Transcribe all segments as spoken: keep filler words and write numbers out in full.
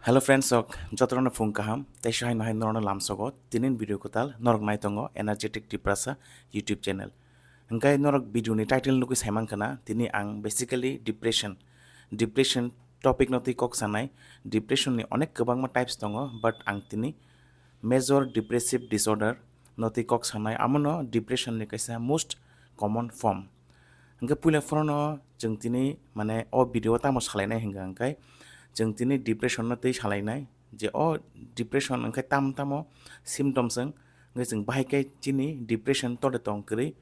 Hello friends, sok jotorno phung kaham, tei sohai nohai norokno lamsogo, tinin video kwtal norok nai tongo Energetic Tiprasa YouTube channel. Hingkai norok video ni title nugwi saimankha na, tini ang basically depression, depression topic no twi kok sanai. Depression ni onek kwbangma types tongo, but ang tini major depressive disorder no twi kok sanai, amono depression ni kaisa most common form. Hingke puila phorono chwng tini, mane, o video o tamo salainai hingka hingkai chwng tini depression no twi salainai, je o depression hingke tam tamo symptoms wng, hingke chwng bahai khe chini depression tode tong kwrwi,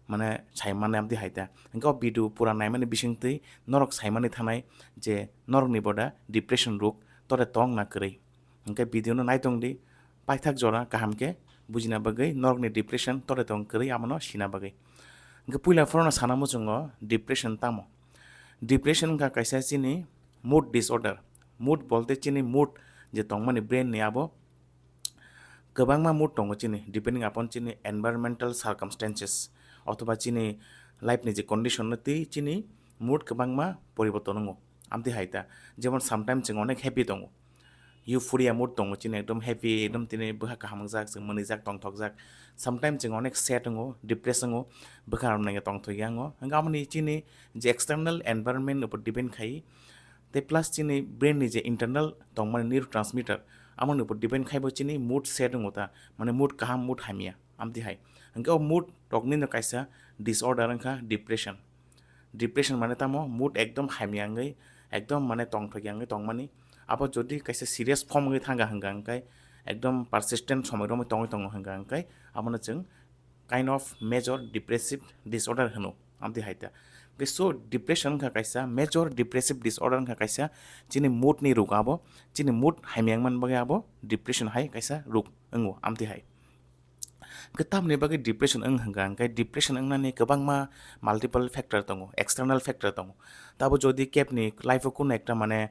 mane, sai mannai amtwi hai ta. Hingke o video pura naimani bisingtwi norok saimani thanai je norokni boda depression rok tode tong na kwrwi. Hingke video no naitong di, paithak jora kaham khe bujina bagwi, norokni depression tore tong kwrwi, amono sina bagwi. Hingke puila phorono sana muchungo depression tamo. Depression wngkha kaisa chini mood disorder. Mood bolte chini mood je tongmani brain ni, abo kwbangma mood tongo chini, depending upon chini environmental circumstances othoba chini life ni je condition no twi chini mood kwbangma poriborton wngo. Amtwi hai ta, jemon sometimes chwng onek happy tongo, euphoria mood tongo chini, ekdom happy, ekdom tini bwkha kaham wngjak, chwng mwnwijak, tongthokjak. Sometimes chwng onek sad wngo, depressed wngo, bwkha rok nangya tongthokya wngo. Hingke amoni chini je external environment upor depend khai, tei plus chini brain ni je internal tongmani neurotransmitter, amoni upor depend khai bo chini mood sad wngo ta, mane mood kaham, mood hamya, amtwi hai. Hingke o mood rokni no kaisa disorder wngkha depression. Depression mane tamo mood ekdom hamya wngwi, ekdom mane tongthokya wngwi tongmani. Abo jodi kaisa serious form wngwi thangkha hingka hingkai, ekdom persistent somoi romwi tongwi tongo hingka hingkai, abono chwng kind of major depressive disorder hwno, amtwi hai ta. Hingke so depression wngkha kaisa major depressive disorder wngkha kaisa chini mood ni ruk abo, chini mood hamya wngmani bagwi abo depression hai kaisa ruk wngo, amtwi hai. Hingke tamni bagwi depression wng hingka hingke depression wngnani kwbangma multiple factor tongo, external factor tongo. Tabo jodi kebni life o kunu ekta mane,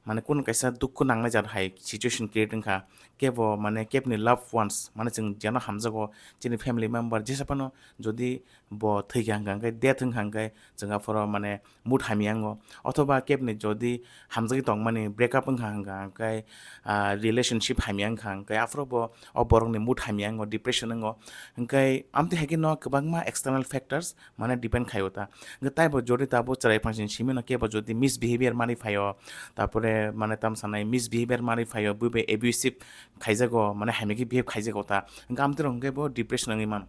mane kunu kaisa dukhu nangnai jat hai situation create wngkha, kebo mane kebni loved ones, mane chwng jeno hamjago, chini family member jesa phano jodi bo thwikha hingka hingke, death wngkha hingke, chwng aphoro mane mood hamya wngo, othoba kebni jodi hamjagwi tongmani break up wngkha hingka hingke, ah, relationship hamya wngkha hingke, aphoro bo o borokni mood hamya wngo, depression wngo. Hingke amtwi hai khe no kwbangma external factors mane depend khaio ta. Hingke taibo jodi tabo chwrai phangsini simi no kebo jodi misbehavior manwi phaio, tarpore mane tam sanai misbehavior manwi phaio, buibai abusive khaijago, mane hamya khe behave khaijago ta. Hingke amtwi rok hingke bo depression wngwi mano.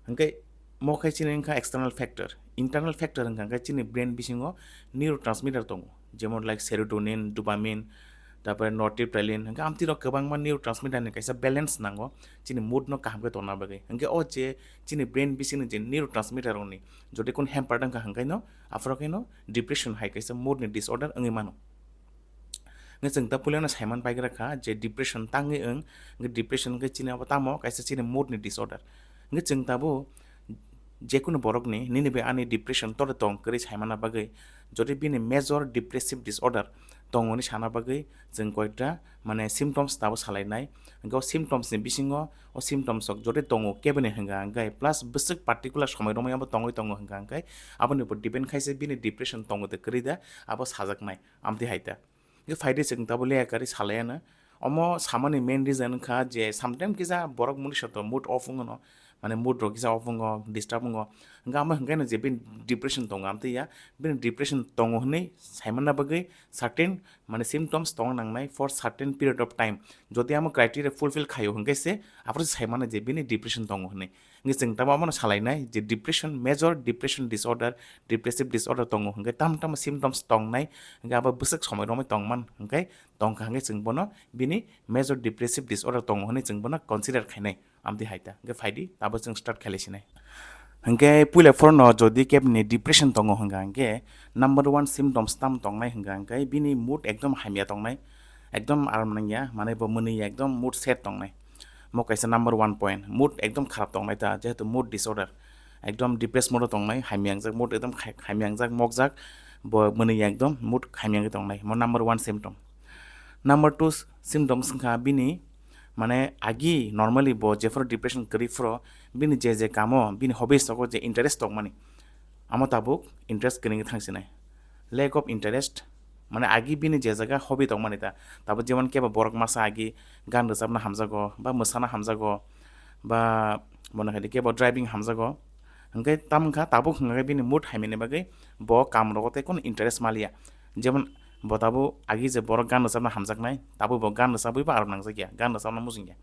Hingke mo khai chini wngkha external factor. Internal factor wngkha hingke chini brain bisingo neurotransmitter tongo, jemon like serotonin, dopamine, tarpore norepinephrine, hingke amtwi rok kwbangma neurotransmitter ni kaisa balance nango chini mood no kaham khe tongna bagwi. Hingke o je chini brain bisingni je neurotransmitter rokni jodi kun hamper wngkha hingke no aphoro khe no depression hai kaisa mood ni disorder wngwi mano. Hingke chwng ta puilano saiman paigra kha je depression tangwi wng, hingke depression hingke chini abo tamo kaisa chini mood ni disorder. Hingke chwng tabo jekunu borokni nini bai ani depression tore tong kwrwi saimana bagwi, jodi bini major depressive disorder tongo hwnwi sana bagwi chwng koita mane symptoms tabo salainai. Hingke o symptoms ni bisingo o symptoms rok jodi tongo keboni hingka hingke plus bwswk particular somoi romwi abo tongwi tongo hingka hingke aboni bo depend khaise bini depression tongo de kwrwi da abo sajaknai. Amtwi hai ta. Hingke phaidi chwng tabo leya kari salaiya na. Omo samani main reason wngkha je sometimes kisa borok muni soto mood off wngo no, mane mood rok kisa off wngo, disturb wngo. Hingke amo hingke no je bini depression tongo, amtwi ya bini depression tongo hwnwi saimanna bagwi certain mane symptoms tongna nangnai for certain period of time. Jodi amo criteria fulfill khaio hingke se aphuru se saimano je bini depression tongo hwnwi. Hingke chwng tamo abono salainai je depression, major depression disorder, depressive disorder tongo hingke tamo tamo symptoms tongnai, hingke abo bwswk somoi romwi tongman hingke tongkha hingke chwng bono bini major depressive disorder tongo hwnwi chwng bono consider khainai, amtwi hai ta. Hingke phaidi abo chwng start khailaisinai. Hingke puila phorono jodi kebni depression tongo hingka hingke number one symptoms tam tongnai hingka hingke bini mood ekdom hamya tongnai, ekdom aram nangya, mane bo mwnwi ekdom mood sad tongnai. Mo kaisa number one point, mood ekdom kharap tongnai ta, jehetu mood disorder, ekdom depressed mood o tongnai, hamya wngjak mood ekdom khai-, hamya wngjak mokjak, bo mwnwi ekdom mood hamya wngwi tongnai, mo number one symptom. Number two symptoms wngkha bini, mane agi normally bo jephuru depression kwrwi phuru bini je je kamo, bini hobbies rogo je interest tongmani, amo tabuk interest kwrwngwi thangsinai. Lack of interest, Mane agi bini je jaga hobby tongmani ta, tabuk jemon kebo borok masa agi gan rwchapna hamjago, ba mwsana hamjago, ba mone khaidi kebo driving hamjago, hwnkhe tamo wngkha tabuk hwnkhe bini mood haimani bagwi bo kam rogo tei kunu interest maliya. Jemon bo tabuk agi je borok gan rwchapna hamjaknai, tabuk bo gan rwchabwi bo aram nangjak ya, gan rwchapna mujung ya.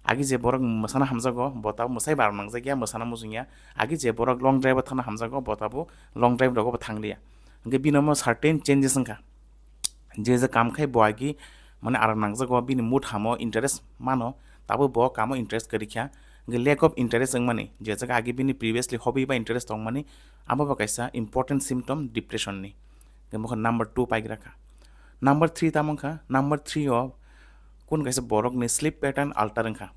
Agi je borok mwsana hamjago, bo tabuk mwsai bo aram nangjak ya, mwsana mujung ya. Agi je borok long drive o thangna hamjago, bo tabuk long drive rogo bo thangliya. Hwnkhe bini omo certain changes wngkha. Je je kam khai bo agi mane aram nangjago, bini mood hamo, interest mano, tabuk bo kamo interest kwrwi kha. Hwnkhe lack of interest wngmani, je jaga agi bini previously hobby ba interest tongmani, abo bo kaisa important symptom depression ni. Hwnkhe bo khe number two paigra kha. Number three tamo wngkha, number three o kun kaisa borok ni sleep pattern alter wngkha.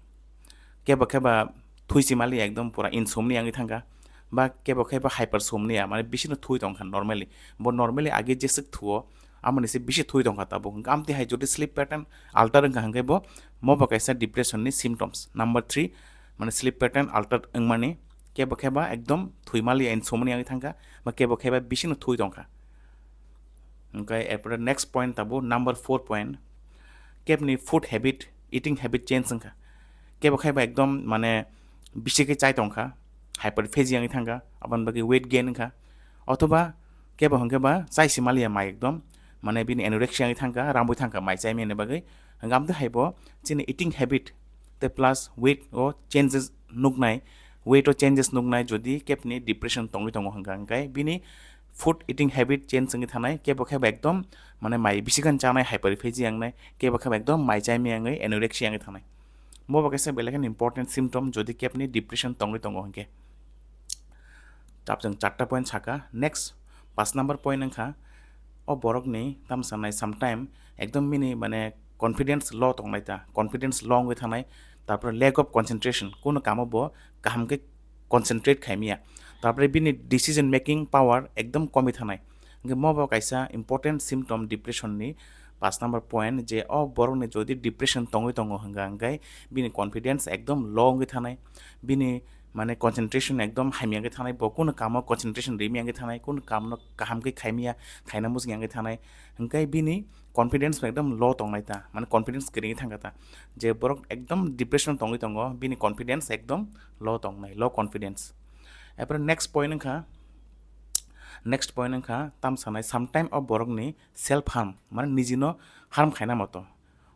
Kebo khe ba thui simali ekdom pura insomnia wngwi thangkha, ba kebo khe ba hypersomnia, mane bisino thui tongkha normally. Bo normally age jeswk thuo, amoni se bisi thui tongkha tabuk. Hwnkhe amtwi hai jodi sleep pattern alter wngkha hwnkhe bo, mo bo kaisa depression ni symptoms. Number three, mane sleep pattern alter wngmani, kebo khe ba ekdom thwimali insomnia wngwi thangkha, ba kebo khe ba bisino thui tongkha. Hwnkhe erpore next point tabuk number four point, kebni food habit, eating habit change wngkha. Kebo khe ba ekdom mane bisi khe chai tongkha, hyperphagia wngwi thangkha, aboni bagwi weight gain wngkha. Othoba kebo hwnkhe ba chai simaliya mai ekdom, mane bini anorexia wngwi thangkha, rambwi thangkha mai chaimani bagwi. Hwnkhe amtwi hai bo chini eating habit tei plus weight o changes nuknai, weight o changes nuknai jodi kebni depression tongwi tongo hwnkha, hwnkhe bini food eating habit change wngwi thanai, kebo khe ba ekdom mane mai bisi khan chanai, hyperphagia wngnai, kebo khe ba ekdom mai chaimaya wngwi anorexia wngwi thanai. Mo bo kaisa belai kheno important symptom jodi kebni depression tongwi tongo hwnkhe. Tab chwng charta point saka. Next, paanch number point wngkha, o borokni tamo sanai sometime ekdom bini mane confidence low tongnai ta, confidence low wngwi thanai, tarpore lack of concentration, kuno kamo bo kaham khe concentrate khaimaya, tarpore bini decision making power ekdom komwi thanai. Hwnkhe mo bo kaisa important symptom depression ni. Paanch number point, je o borokni jodi depression tongwi tongo hwnkha hwnkhe bini confidence ekdom low wngwi thanai, bini mane concentration ekdom hamya wngwi thanai, bo kuno kamo concentration rwmya wngwi thanai, kuno kamno kaham khe khaimya, khaina mujungya wngwi thanai, hwnkhe bini confidence ekdom low tongnai ta, mane confidence kwrwi wngwi thangkha ta. Je borok ekdom depression tongwi tongo, bini confidence ekdom low tongnai, low confidence. Erpore next point wngkha, next point wngkha tam sanai, sometime o borokni self harm, mane nijino harm khaina moto.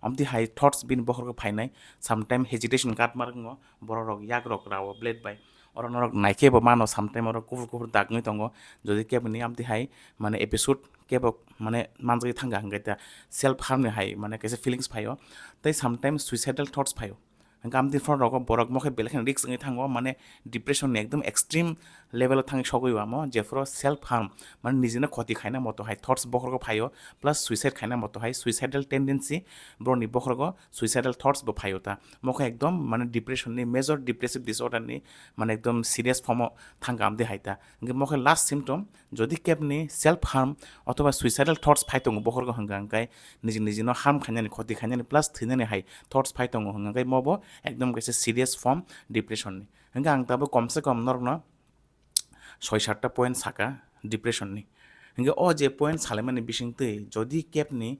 Amtwi hai thoughts bini bokhorok phainai, sometime hesitation kat mar wngo, borok rok yak rok rao blade bai. Oro norok naikhe bo mano, sometime oro kuphur kuphur dag wngwi tongo. Jodi keboni amtwi hai mane episode kebo mane manjagwi thangkha hwnkhe ta self harm ni hai mane kaisa feelings phaio. Tei sometime suicidal thoughts phaio. Hwnkhe amtwi phone rogo borok mokhe belai kheno risk wngwi thango, mane depression ni ekdom extreme level o thangwi sogwi amo, jephuru self harm, mane nijino khoti khaina moto hai thoughts bokhorok phaio, plus suicide khaina moto hai suicidal tendency borokni bokhorogo suicidal thoughts bo phaio ta. Mokhe ekdom mane depression ni, major depressive disorder ni mane ekdom serious form o thangkha amtwi hai ta. Hwnkhe mokhe last symptom, jodi kebni self harm othoba suicidal thoughts phai tongo bokhorogo hwnkha hwnkhe niji nijino harm khainani, khoti khainani plus thwinani hai thoughts phai tongo hwnkha hwnkhe mobo ekdom kaisa serious form depression ni. Hwnkhe ang tabuk komse kom norokno soi satta point saka depression ni. Hwnkhe o je point salaimani bisingtwi jodi kebni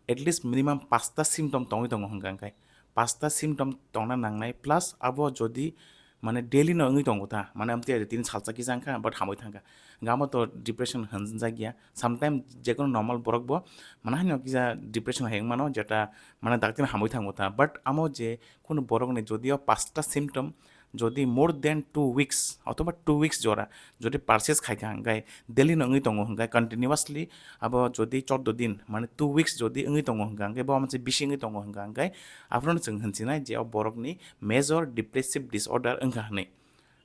at least minimum pasta symptom tongwi tongo hwnkha hwnkhe pasta symptom tongna nangnai, plus abo jodi mane daily no wngwi tongo ta, mane amtwi tini salsa kisa wngkha but hamwi thangkha, hwnkhe amo to depression hwnjakya. Sometime jekono normal borok bo mane haino kisa depression hai wngmano, jeta mane dakti hamwi thango ta, but amo je kunu borokni jodi o pasta symptom jodi more than two weeks othoba two weeks jora jodi persist khaikha hwnkhe, daily no wngwi tongo hwnkhe, continuously abo jodi chordo din mane two weeks jodi wngwi tongo hwnkha hwnkhe, bo mote bisi wngwi tongo hwnkha hwnkhe, aphuru chwng hwnsinai je o borokni major depressive disorder wngkha hwnwi.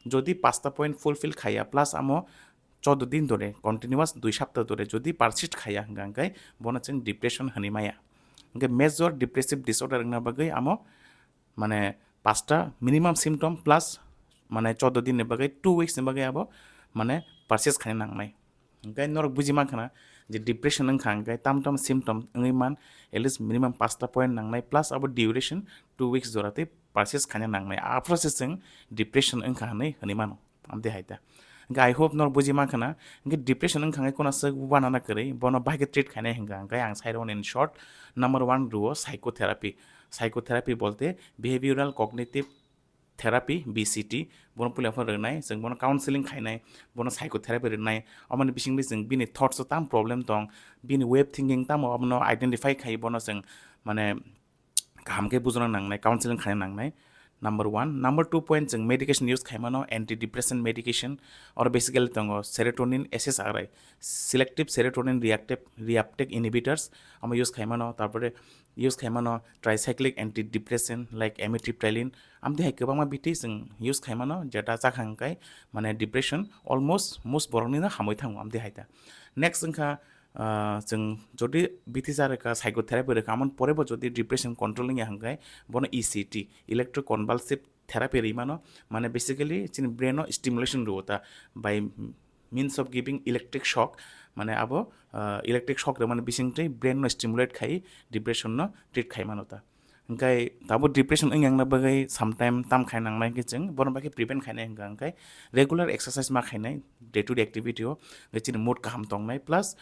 Jodi pasta point fulfill khaiya plus amo chordo din dore, continuous dui sapta dore jodi persist khaiya hwnkha hwnkhe, bono chwng depression hwnwi maya. Hwnkhe major depressive disorder wngna bagwi amo mane pasta minimum symptom plus mane chordo din ni bagwi, two weeks ni bagwi abo mane persist khaina nangnai. Hwnkhe norok buji mankha na je depression wngkha hwnkhe tam tam symptom wngwi man, at least minimum pasta point nangnai plus abo duration two weeks jora tei persist khaina nangnai, aphuru se chwng depression wngkha hwnwi hwnwi mano. Amtwi hai ta. Hingke I hope norok buji mankha na. Hingke depression wngkha hingke kono swk uanana kwrwi, bono bahai khe treat khainai hingka. Hingke ang sai rwno in short, number one rwo psychotherapy. Psychotherapy bolte behavioral cognitive therapy, B C T, bono puila phano rwnai, chwng bono counseling khainai, bono psychotherapy rwnai, omoni bisingtwi chwng bini thoughts o tam problem tong, bini way of thinking tamo abono identify khai bono chwng mane kaham khe bujana nangnai, counseling khaina nangnai. Number one. Number two point, chwng medication use khaimano, antidepressant medication, or basically tongo serotonin S S R I, selective serotonin reactive, reuptake inhibitors, amo use khaimano, tarpore use khaimano tricyclic antidepressant like amitriptyline, amtwi hai kwbangma biti chwng use khaimano, jeta chakha hwnkhe mane depression almost most borokni no hamwi thango, amtwi hai ta. Next wngkha, ah, chwng jodi biti cha rwkha, psychotherapy rwkha, amoni pore bo jodi depression control wngya hwnkhe bono E C T, electroconvulsive therapy rwi mano, mane basically chini brain no stimulation rwo ta by means of giving electric shock, mane abo, ah, electric shock rwmani bisingtwi brain no stimulate khai depression no treat khai mano ta. Hingkai tabo depression wng yang na bagwi sometime tam khai nangnai hingke chwng bono bagwi prevent khainai hingka hingkai regular exercise ma khainai, day to day activity o, hingke chini mood kaham tongnai, plus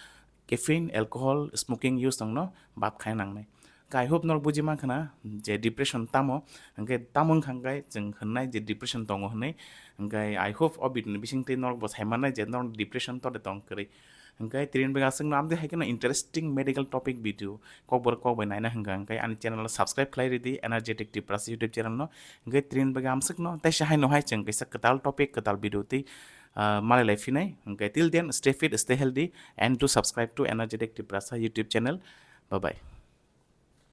caffeine, alcohol, smoking use tongno bad khai nangnai. Hingke I hope norok buji mankha na je depression tamo, hingke tamo wngkha hingke chwng hwnnai je depression tongo hwnwi. Hingke I hope o video ni bisingtwi norok bo sai mannai je norok depression tode tong kwrwi. Hingke tini bagwi aswkno amtwi hai kheno interesting medical topic video kokborok kokbai naina hingka hingke ani channel o subscribe khlai ridi, Energetic Tiprasa YouTube channel no. Hingke tini bagwi amswkno teisa haino hai chwng kaisa kwtal topic, kwtal video twi, ah, malai lai phinai. Hingke till then, stay fit, stay healthy, and do subscribe to Energetic Tiprasa YouTube channel. Bye bye.